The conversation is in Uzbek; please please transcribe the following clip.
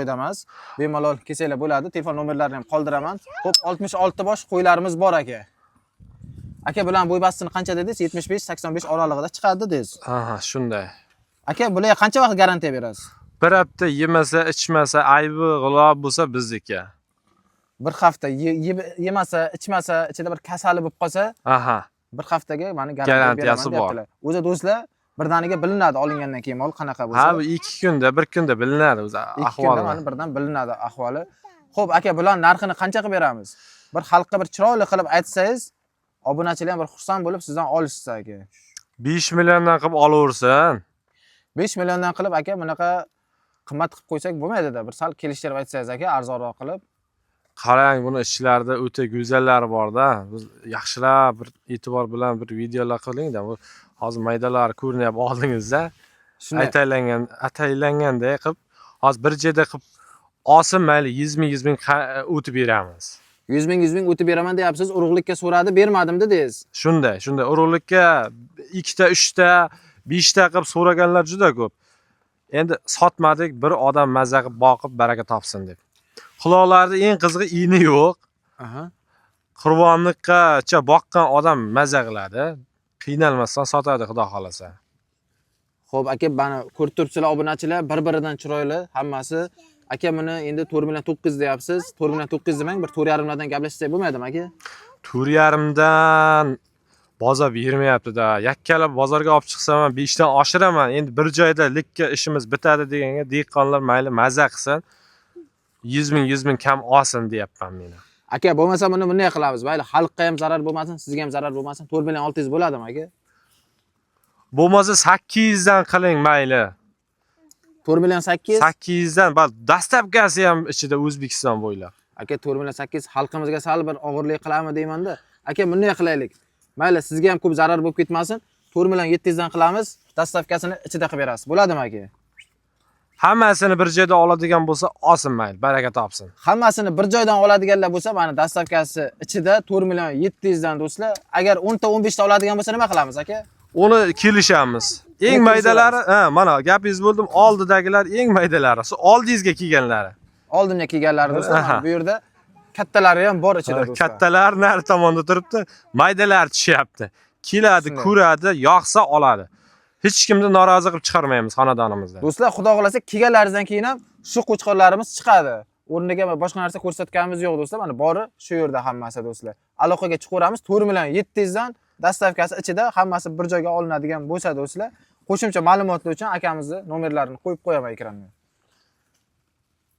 Joyda emas. Bemalol kelsanglar bo'ladi. Telefon nomerlarini ham qoldiraman. Xo'p, 66 bosh qo'ylarimiz bor aka. Aka, bularning bo'y bastini qancha dedingiz? 75-85 oralig'ida chiqadi dedingiz. Aha, shunday. Aka, bularga qancha vaqt garantiya berasiz? Bir hafta yemasa, ichmasa, aybi g'ulob bo'lsa bizniki. Bir hafta yemasa, ichmasa, ichida bir kasali bo'lib qolsa, bir haftaga mana garantiya Garantiyasi beraman bor. deyaptilar. O'zi do'stlar, birdaniga bilinadi olingandan keyin mol qanaqa bo'lsa. Ha, bu 2 kunda, 1 kunda bilinadi o'zi 2 kunda ahvoli. Mana birdan bilinadi ahvoli. Xo'p, aka, bular narxini qancha qilib beramiz? Bir xalqqa bir chiroyli qilib aytsangiz, obunachilar ham bir xursand bo'lib sizdan olishsa aka. 5 milliondan qilib olaversin. 5 milliondan qilib aka, bunaqa qimmat qilib qo'ysak bo'lmaydi-da. Bir sal kelishtirib aytsangiz aka, arzonroq qilib. Qarang, buni ichlarida o'ta go'zallari bor-da. Biz yaxshilab bir e'tibor bilan bir videolar qiling-da. Bu hozir maydalari ko'rinyapti oldingizda. Shunday. Ataylangan, ataylanganday qilib, hozir bir joyda qilib olsin mayli 100 ming, 100 ming o'tib beramiz. 100 ming, 100 ming o'tib beraman deyapsiz. Urug'likka so'radi, bermadim dedingiz. Shunday, shunday. Urug'likka 2 ta, 3 ta, 5 ta qilib so'raganlar juda ko'p. Endi sotmadik, bir odam maza qilib boqib baraka topsin deb. Quloqlarda eng qizig'i ini yo'q. Qurbonlikqacha boqqan odam maza qiladi. Qiynalmasdan sotadi, xudo xolasa. Xo'p, aka, mana ko'rib turibsizlar obunachilar, bir-biridan chiroyli hammasi. Aka, buni endi 4 million 9 deyapsiz. 4 million 9 demang, bir 4,5 lardan gaplashsak bo'lmaydimi aka? 4,5 dan bozor bermayapti-da. Yakkalab bozorga olib chiqsam ham 5 dan oshiraman. Endi bir joyda likka ishimiz bitadi deganga dehqonlar mayli maza qilsin. 100 ming, 100 ming kam olsin deyapman men. Aka, bo'lmasa buni bunday qilamiz. Mayli, xalqqa ham zarar bo'lmasin, sizga ham zarar bo'lmasin. 4 million 600 bo'ladimi aka? Bo'lmasa 800 dan qiling mayli. 4 million 800? 800 dan, bal доставка si ham ichida O'zbekiston bo'ylab. Aka, 4 million 800 xalqimizga sal bir og'irlik qiladimi deyman-da. Aka, bunday qilaylik. Mayli, sizga ham ko'p zarar bo'lib ketmasin. 4 million 700 dan qilamiz. Доставка sini ichida qilib berasiz. Bo'ladimi aka? Hammasini bir joyda oladigan bo'lsa, olsin mayli, baraka topsin. Hammasini bir joydan oladiganlar bo'lsa, mana доставка si ichida 4 million 700 dan do'stlar. Agar 10 ta 15 ta oladigan bo'lsa nima qilamiz aka? Uni kelishamiz. Eng Uni maydalari, ha, mana gapingiz bo'ldim, oldidagilar eng maydalari. Shu oldingizga kelganlari. Oldimga kelganlari do'stlar, mana bu yerda kattalari ham bor ichida do'stlar. Kattalar nari tomonda turibdi, maydalar tushyapti. Keladi, Shunday. ko'radi, yoqsa oladi. Hech kimni norozi qilib chiqarmaymiz xonadonimizda. Do'stlar, xudo xolasa kelganlaringizdan keyin ham shu qo'chqorlarimiz chiqadi. O'rniga boshqa narsa ko'rsatganimiz yo'q do'stlar. Mana bori shu yerda hammasi do'stlar. Aloqaga chiqaveramiz 4 million 700 dan доставка si ichida hammasi bir joyga olinadigan bo'lsa do'stlar. Qo'shimcha ma'lumotlar uchun akamizni nomerlarini qo'yib qo'yaman ekranga.